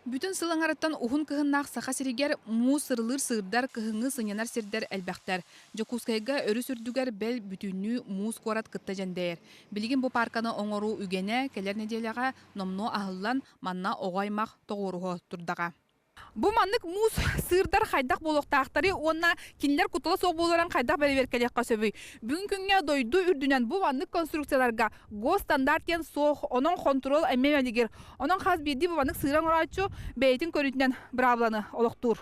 Бүтүн сыл аҥарыттан уһун кыһыннаах Саха сиригэр муус сырылыыр сыырдар, кыһыҥҥы сынньанар сирдэр элбэхтэр. Дьокуускайга өрүс үрдүгэр бэл бүтүннүү муус куорат кытта дьэндэйэр. Билигин бу паарканы оҥоруу үгэнэ кэлэр нэдиэлэҕэ номнуо аһыллан, манна оҕо аймах тоҕуоруһа турдаҕа. Бу маннык муус сыырдар хайдах буолуохтаахтарый уонна кинилэр куттала суох буоларын хайдах бэрэбиэркэлиэххэ сөбүй? Бүгүн күҥҥэ дойду үрдүнэн бу маннык конструкцияларга госстандарт диэн суох, онон хонтуруол эмиэ мэлигир. Онон хас биирдии бу маннык сыыра оҥорооччу бэйэтин көрүүтүнэн быраабыланы олохтуур.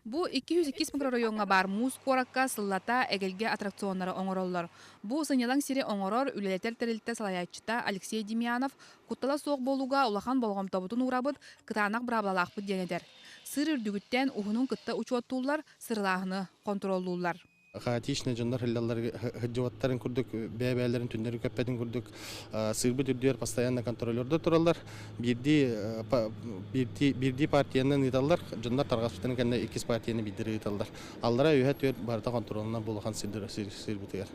Бу 202 микрорайоҥҥа баар муус куоракка сыллата эгэлгэ аттракционнары оҥороллор. Бу сынньалаҥ сири оҥорор, үлэлэтэр тэрилтэ салайааччыта Алексей Демьянов куттала суох буолууга улахан болҕомтобутун уурабыт, кытаанах быраабылалаахпыт диэн этэр. Сыр үрдүгүттэн уһунун кытта учуоттууллар, сырылааһыны хонтуруоллууллар. Хаотичный дьоннор сылдьыбаттарын курдук бэйэ-бэйэлэрин түннэри көппөтүн курдук сыырбыт үрдүгэр постоянно контролердар тураллар. Биирдии биирдии партиянан ыыталлар, дьоннор тарҕаспытын кэннэ иккис партияны биирдэрэ ыыталлар. Аллара үһэ түөрт барыта хонтуруолунан булахан сыырбытыгар.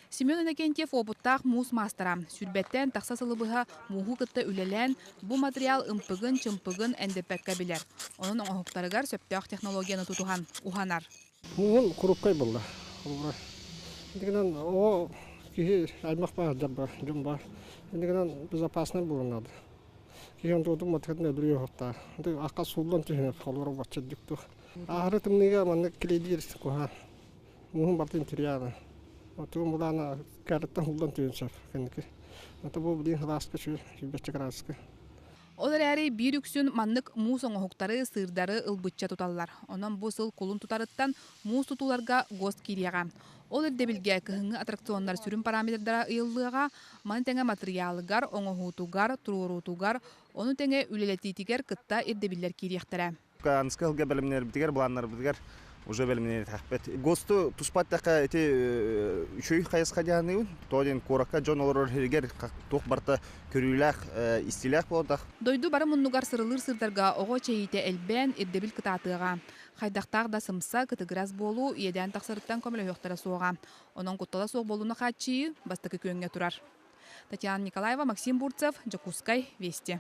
Семен Иннокентьев уопуттаах муус маастара. Сүүрбэттэн тахса сылы быһа мууһу кытта үлэлээн, бу материал ымпыгын-чымпыгын эндэппэккэ билэр. Онон оҥоһуктарыгар сөптөөх технологияны тутуһан уһанар. Мууһун курупкай буолла. Холобура, итигинэн оҕо киһи аймах баар, дьон баар. Итигинэн безопасный буолуон наада. Киһи онтугутун матыкатын өлөрүө уһуктаах. Акка сууллан түһүнэр, холобура, бачча туох. Аһары тымныыга маннык килийдиир куһаҕан. Мууһун барытын тириэҕэ. Оттугун булаана кәрыттан ууллан түһүн сөп кэнники. Ото бу билигин сылааска үчүгэй, сүүрбэччэ градуска. Ол эрээри биир үксүн маннык муус оҥоһуктары, сыырдары ылбычча туталлар. Онон бу сыл кулун тутарыттан муус тутууларга ГОСТ киириэҕэ. Ол ирдэбилгэ кыһыҥҥы аттракционнар сүрүн параметрдара ыйыллыаҕа, маны тэҥэ матырыйаалыгар, оҥоһуутугар, туруоруутугар, ону тэҥэ үлэлэтиитигэр кытта ирдэбиллэр киириэхтэрэ. Аныскы сылга бэлэмнэнэрбитигэр, былааннарбытыгар уже бэлэмнэниэхпит. ГОСТу туспаттахха ити үчүгэй хайысха дьаһаныыбын. Тоҕо диэн куоракка дьон олорор сиригэр туох барыта көрүүлээх, истиилээх буолтах. Дойду бары муннугар сырылыыр сырдарга оҕо эчэйиитэ элбээн, ирдэбил кытаатыаҕа. Хайдахтаах да сымса, кытыгырас буолуу иэдээн тахсарыттан көмөлөһүөхтэрэ суоҕа. Онон куттала суох буолууну хааччыйыы бастакы күөҥҥэ турар. Татьяна Николаева, Максим Бурцев, Дьокуускай, Вести.